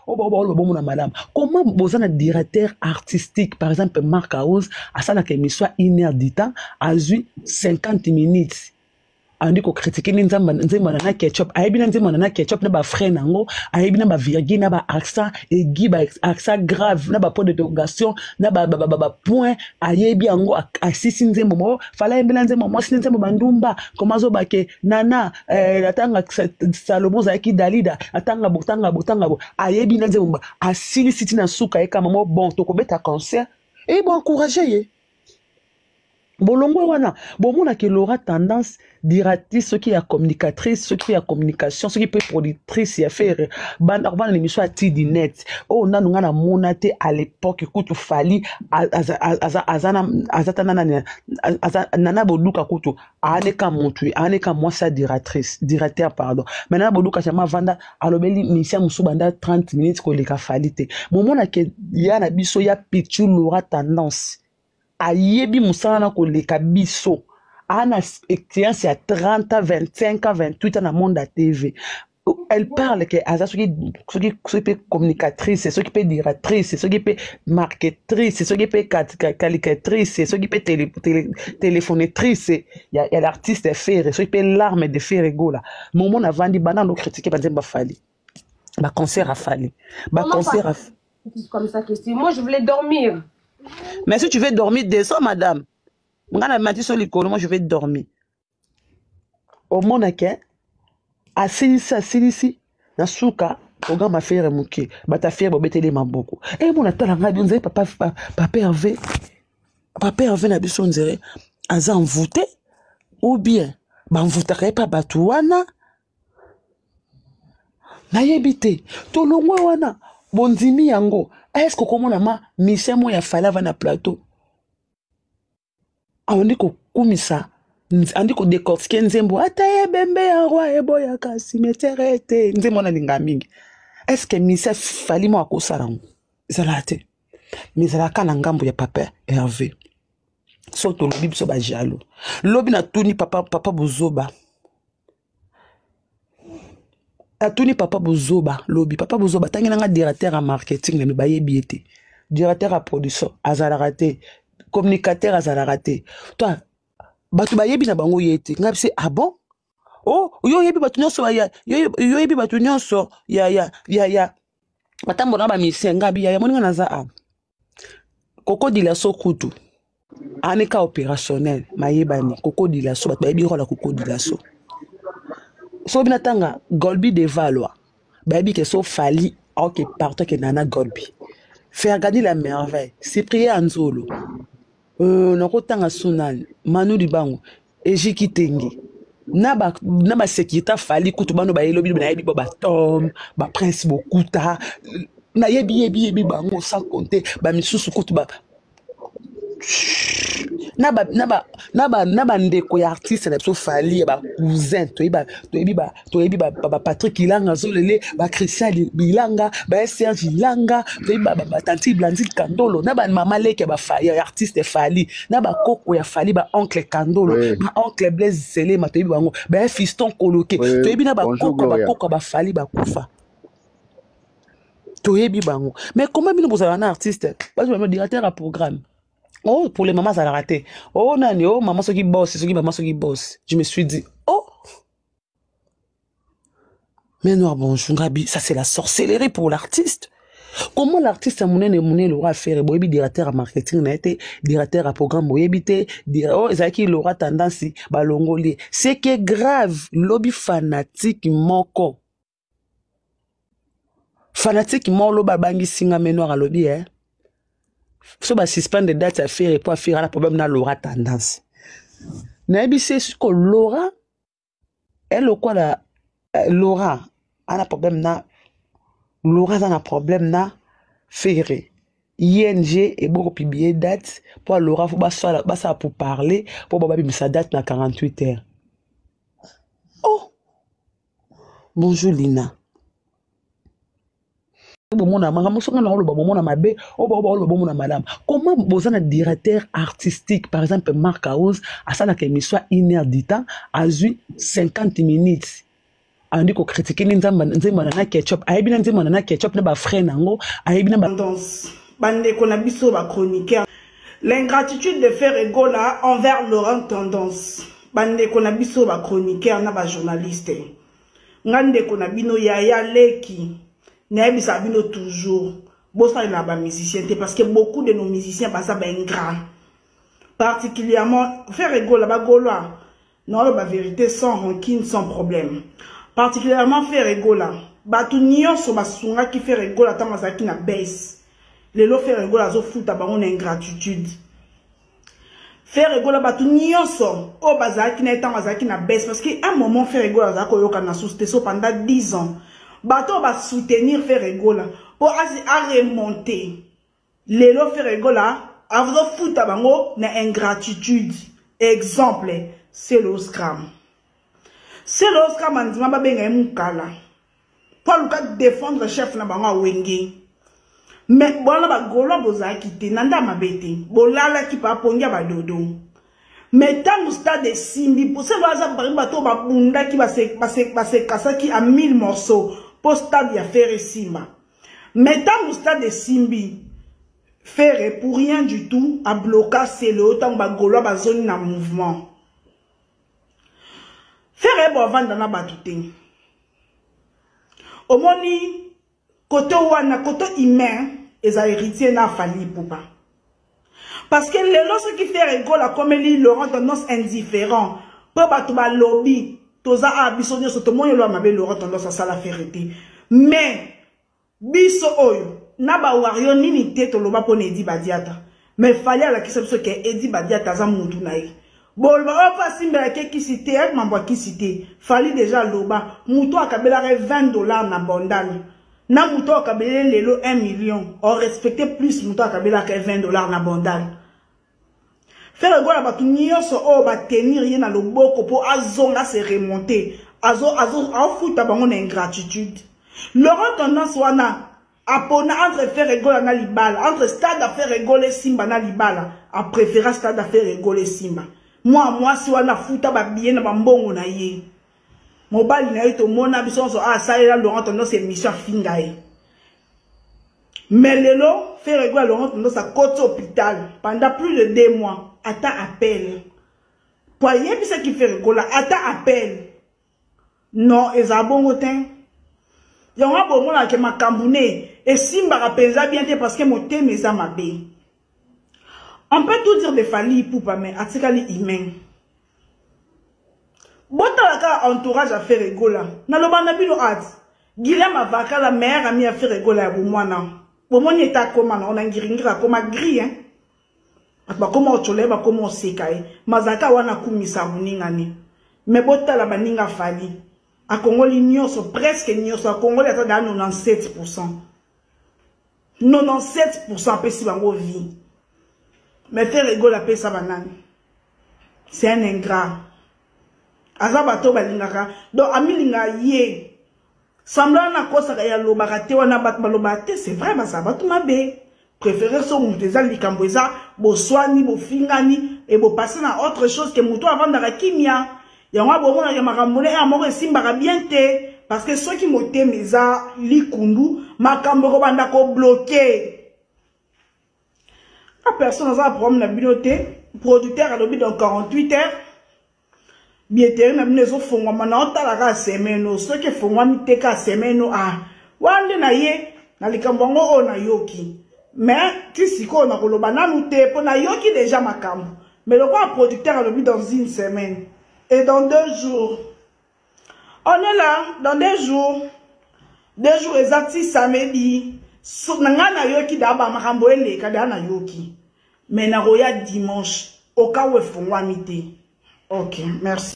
Oyo bao baoloba bomona malamu. Comment boza na directeur artistique, par exemple Marc House, asalaka émission ya une heure du temps, azwi 50 minutes andi kokritike nde nzembo na na ketchup, ayebi na nzembo na na ketchup na bafrai na yango, ayebi na bavirgule na baaccent aigu, baaccent grave na bapoint d'interrogation na bapoint, ayebi yango. Asisi nzembo moko fala ayembela nzembo mwasi nde nzembo bandumba koma azobake nana atanga Salomo ozalaki Dalida, atanga bo tanga bo tanga bo, ayebi na nzembo, asilisi ti na suka ye kama mo bon tokobeta concert e bo encourage ye. Bolongwe wana bomonaki Laura Tendance, directrice soki ya communicatrice, soki ya communication, soki mpe productrice ya Ferre, banda kobanda na émission ya Tidi Net oyo nanu ngai namona te. À l'époque kutu Fali aza ta nani, aza Nana Boduka kutu aaneka motu, aaneka mwasi ya directrice, directeur pardon. Mais Nana Boduka jamais avanda alobeli misia mosusu banda 30 minutes koleka Fali te. Momonake ya na biso ya Pichu Laura Tendance ayebi mosala na koleka biso, ana expérience ya 30 ans, 25 ans, 28 ans na monde ya TV. Elle parle que aza soki mpe communicatrice, soki mpe directrice, soki mpe marketrice, soki mpe calicatrice, soki mpe téléphonetrice ya l'artiste Ferre, soki mpe l'arme de Ferre Gola. Momona avandi banda no critique banzembo bafali, baconcert afali, baconcert af Comme ça, Christine. Moi, je voulais dormir. Mais si tu veux dormir, descends, madame. Nga na mati so likolo, moi je vais dormir. Omonake asilisi, asilisi na suka programme affaire moke, bato affaire bobeteli maboko. E mona tala ngai nzere papa, papa Hervé, papa Hervé na biso nzere aza envoûté ou bien bamvutaka ye mpa bato wana, nayebi te. Tolongwe wana, bondimi yango. Est-ce okomona ma mission mo ya Fali ava na plateau, andi kokumisa, andi kodécortiquer nzembo ata ebembe ya roi eboyaka cimetière ete nzembo wana alinga mingi? Est ce que misia Fali mo akosala yango? Ezalaka te, mais ezalaka na ngambo ya papa Hervé. So tolobi biso bajaloux. Lobi natuni papa, papa bozoba, atuni papa bozoba lobi, papa bozoba atangi nanga directeur ya marketing na mi bayebi ye te, directeur ya production azalaka te, communicateur azalaka te, to bato bayebi na bango ye te. Ngai bise ah bon, oh, yo oyebi bato nyonso, yo oyebi bato nyonso ya batambola na bamisien. Ngai bi ya moninga naza a kokodila so kutu anika opérationnel mayebani kokodila so bato bayebi rola kokodila so so bina tanga Golbi de Valois, bayebi ke so Fali ok partout ke nana Golbi Fergani la merveille, Cyprien Anzolo, nakotanga su nani, Manu Libango, Ejiki Tengi na ba na ba sécurité Fali kutu bano bayelobi, nayebi bo batom baprince bokuta, nayebi yebi yebi bango, sans compter bamisusu kutu ba na bandeko ya artiste na biso Fali ya bacousin, toyebi bapatrik Ilanga Zolele, bachristian Bilanga, baserge Ilanga, toyebi batanti Blandine Kandolo na bamama leki ya artiste Fali na bakoko ya Fali, baoncle Kandolo, baoncle Blaise Selema, toyebi bango, bafiston Koloke, toyebi na bakoko bafali bakufa, toyebi bango. Mais comment bino bozala na artiste, bazwa directeur ya programme, oh, pour les mamans azalaka te, oh nani, oh mama soki boss, soki mama soki boss? Je me suis dit oh, mais noir, bonjour Ngabi, ça c'est la sorcellerie pour l'artiste. Comment l'artiste ya monene monene Laura Ferre boyebi directeur ya marketing na ye te, directeur ya programme boyebi te? Oh, ezalaki Laura Tendance, balongoli. C'est que grave. Lobi fanatique moko lobi abangisi nga me noir, alobi eh so basuspendre date ya Ferre po afere ana problème na Laura Tendance. Nayebi se siko Laura elokola Laura ana problème na Laura, aza na problème na Ferre. ING eboko publier date mpo Laura fo basala pour parler mpo babimisa date na 48 heures. Oh, bonjour Lina. Bomona makambo soki na oloba bomona mabe, oyo baoloba bomona malamu. Comment boza na directeur artistique, par exemple Marc House, asalaka émission ya une heure du temps, azwi 50 minutes. Andi ko critiquer ni nzamba nzembo na ketchup, ayebi na nzembo na ketchup na ba frère nango, ayebi na ba tendance. Bandeko na biso ba chroniqueur. L'ingratitude de Ferre Gola envers Laurent Tendance. Bandeko na biso ba chroniqueur na ba journaliste. Nga ndeko na bino yaya leki nayebisa bino toujours bosalela ba musiciens te parce que beaucoup de nos musiciens baza ba ingrats. Particulièrement Ferre Gola ba Gaulois naoloba vérité sans rancune sans problème. Particulièrement Ferre Gola bato nyonso basungaki Ferre Gola ntango azalaki na baisse. Lelo Ferre Gola azofuta bango na ingratitude. Ferre Gola bato nyonso oyo bazalaki na ye ntango azalaki na baisse parce que un moment Ferre Gola azalaki koyoka na susu te so pendant 10 ans bato oyo basoutenir Ferre Gola mpo aremonte. Lelo Ferre Gola azofuta bango na ingratitude. Exemple, c'est le Scram. C'est le Scram andima babenga ye mukala. Po aluka défendre chef na bango awenge. Mais bwana ba Gaulois bozalaki te na ndama mabe te. Bolalaki pa pongi ya badodo. Mais tango stade esimbi, po se baza bari bato babundaki basekasaki à 1000 morceaux po stade ya Ferre esimba. Mais tango stade esimbi, Ferre pour rien du tout a bloqué Celeo tango ba Gaulois bazoni na mouvement. Ferre bo avanda na bato te. Omoni koto wana koto humain eza héritier na Fally Ipupa. Parce que lelo soki Ferre Gola akomeli Laurent Tendance indifférent po bato balobi toza a biso nyonso tomoni eloko mabe Laurent Tendance asala Ferre te. Mais biso oyo na ba wario nini te toloba pona Edi Badiata. Mais Fally alakisa biso ke Edi Badiata aza mutu na ye. Boloba oyo mpo asimbelaki ekisi te, ayaki mambo ya kisi te. Fally déjà aloba mutu akabelaka ye 20 $ na bandal. Na mutu akabeleli lelo 1 million, on respecte plus mutu akabelaka ye 20 $ na bandal. Ferre Gola bato nyonso oyo batenir ye na loboko mpo azonga se remonter, azofuta bango na ingratitude. Laurent Tendance wana apona entre Ferre Gola na libala, entre stade Ferre Gola esimba na libala, a préféra stade Ferre Gola esimba. Mwa mwasi wana afuta ba billet na bambongo na ye. Mobali na ye tomona biso nyonso asalela Laurent Tendance émission afinga ye. Mais lelo Ferre Gola Laurent Tendance akoti hôpital pendant plus de 2 mois, ata appel. Po ayebisaki Ferre Gola ata appel. Non, eza bongo te. Yango bomonaka ke makambo ne esimbaka mpenza bien te parce que motema eza mabe. On peut tout dire de Fally Ipupa mais atikali humain. Botala kaka entourage ya Ferre Gola. Naloba na bino ati Guillaume Avakala meilleur ami ya Ferre Gola ya bomwana. Bomoni eta akoma na ona ngiringira akoma gris hein. Bato bakoma otyola ye, bakoma oseka ye. Mazalaka wana akumisa moninga ne. Mais botala baninga Fally. Akongoli nyonso, presque nyonso, akongoli ata da 97%. 97% apesi bango vie. Mais Ferre Gola apesa banani. C'est un ingrat. Aza bato balingaka. Donc amilinga ye. Semblant na kosaka ya lobaka te wana bato balobaka te, c'est vrai baza bato mabe. Préféré so moto eza likambo eza boswani bofingani et bopasser na autre chose que moto avandaka kimia. Yango bomonaka makambo ne ya moko esimbaka bien te parce que soki motema eza likundu makambo ekobanda kobloquer. A personne aza problème na bino te. Producteur alobi dans 48 heures billetterie na bino ezofongwama na otalaka semaine oyo. Soki efongwami te ka semaine oyo, wana nde na ye na likambo yango oyo nayoki. Mais ti sikoyo nakoloba nanu te mpo nayoki déjà makambo. Mais lokola producteur alobi dans une semaine et dans 2 jours, on est là dans 2 jours. 2 jours eza ti samedi. So, na ngai nayoki da ba makambo eleka da nayoki. Mais nakoya dimanche au cas où efongwami te. Ok, merci.